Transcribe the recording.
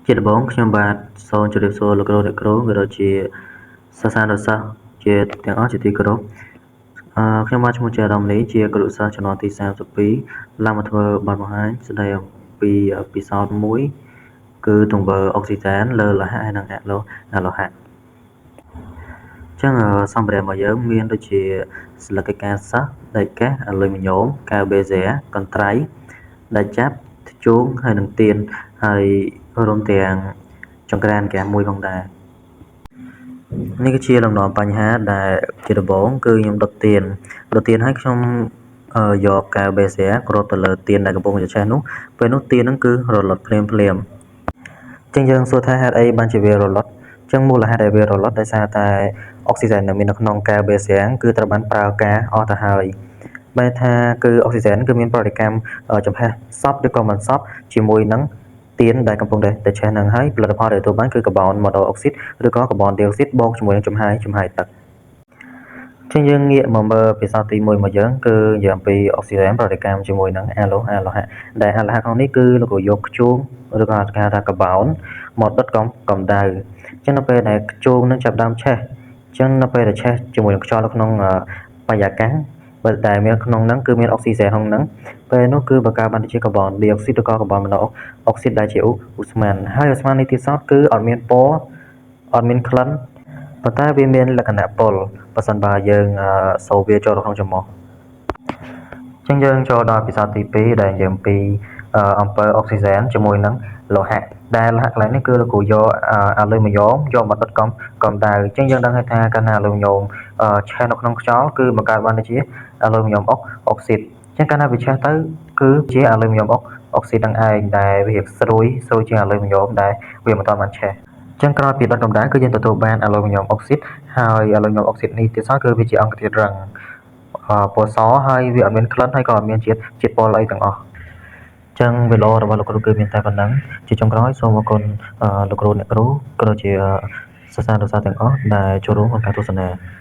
ជាដំបូងខ្ញុំបាទសូមជម្រាបសួរលោកគ្រូអ្នកគ្រូក៏ដូចជាសិស្សានុសិស្សជាទាំងអស់ជាទីគោរពអឺខ្ញុំបាទឈ្មោះជាអាដាមលីជាគ្រូសិស្សជំនាន់ទី32ឡើងមកធ្វើបទបង្ហាញស្ដីអំពីពិសោធន៍មួយគឺទង្វើអុកស៊ីសែនលើលោហៈហើយនិងអលោហៈចឹងសម្ភារៈរបស់យើងមានដូចជាស្លឹកកិច្ចការសិស្សដែកកេះអាលុយមីញ៉ូមកែវបេហ្ស៊ែកន្ត្រៃដែកចាប់ធ្យូងហើយនិងទៀនហើយរួមទាំងចង្ក្រានហ្គាសមួយផងដែរនេះគឺជាលំនាំបញ្ហាដែលជាដំបូងគឺខ្ញុំដុតទៀនដុតទៀនហើយខ្ញុំយកកែវបេហ្ស៊ែគ្របទៅលើទៀនដែលកំពុងតែឆេះនោះពេលនោះទៀនហ្នឹងគឺរលត់ភ្លាមភ្លាមចឹងយើងសួរថាហេតុអីបានជាវារលត់ចឹងមូលហេតុដែលវារលត់ដោយសារតែអុកស៊ីសែនដែលមាននៅក្នុងកែវបេហ្ស៊ែគឺត្រូវបានប្រើការអស់ទៅហើយបែរថាគឺអុកស៊ីសែនគឺមានប្រតិកម្មចំហេះសពឬក៏មិនសពជាមួយនឹងទៀនដែលកំពុងតែឆេះហ្នឹងហើយផលិតផលដែលទទួលបានគឺកាបូនម៉ូណូអុកស៊ីតឬក៏កាបូនឌីអុកស៊ីតបូកជាមួយនឹងចំហាយទឹកចឹងយើងងាកមកមើលពិសោធន៍ទី1របស់យើងគឺនិយាយអំពីអុកស៊ីសែនប្រតិកម្មជាមួយនឹងអាឡូហៈដែលអាឡូហៈក្នុងនេះគឺលោកយកធ្យូងឬក៏គេហៅថាកាបូនមកដុតកម្ដៅចឹងនៅពេលដែលធ្យូងនឹងចាប់ដើមឆេះចឹងនៅពេលដែលឆេះជាមួយនឹងខ្យល់នៅក្នុងបរិយាកាសបើដែលមានក្នុងហ្នឹងគឺមានអុកស៊ីសែនក្នុងហ្នឹងពេលនោះគឺបង្កើតបានជាកាបូនឌីអុកស៊ីតឬក៏កាបូនម៉ូណូអុកស៊ីតដែលជាឧស្ម័នហើយឧស្ម័ននេះទៀតសោតគឺអត់មានពណ៌អត់មានក្លិនប៉ុន្តែវាមានលក្ខណៈពុលបើសិនបើយើងសូរវាចូលទៅក្នុងច្រមុះចឹងយើងចូលដល់ពិសោធន៍ទី2ដែលនិយាយអំពីអំពើអុកស៊ីសែនជាមួយនឹងលោហៈដែលលោហៈកន្លែងនេះគឺលោកគ្រូយកអាលុយមីញ៉ូមយកមកដុតកម្ដៅអញ្ចឹងយើងដឹងហើយថាកាលណាអាលុយមីញ៉ូមឆេះនៅក្នុងខ្យល់គឺបង្កើតបានជាអាលុយមីញ៉ូមអុកស៊ីតអញ្ចឹងកាលណាវាឆេះទៅគឺជាអាលុយមីញ៉ូមអុកស៊ីតនឹងឯងដែលវារៀបស្រួយស្រួយជាងអាលុយមីញ៉ូមដែលវាមិនទាន់បានឆេះចឹងក្រោយពីដុតកម្ដៅគឺយើងទទួលបានអាលុយមីញ៉ូមអុកស៊ីតហើយអាលុយមីញ៉ូមអុកស៊ីតនេះទៀតសោតគឺវាជាអង្គធាតុរឹងពណ៌សហើយវាអត់មានក្លិនហើយក៏អត់មានជាតិពុលអីទាំងអស់ចឹងវីដេអូរបស់លោកគ្រូគឺមានតែប៉ុណ្ណឹងជាចុងក្រោយសូមអរគុណលោកគ្រូអ្នកគ្រូក៏ដូចជាសិស្សានុសិស្សទាំងអស់ដែលចូលរួមក្នុងការទស្សនា។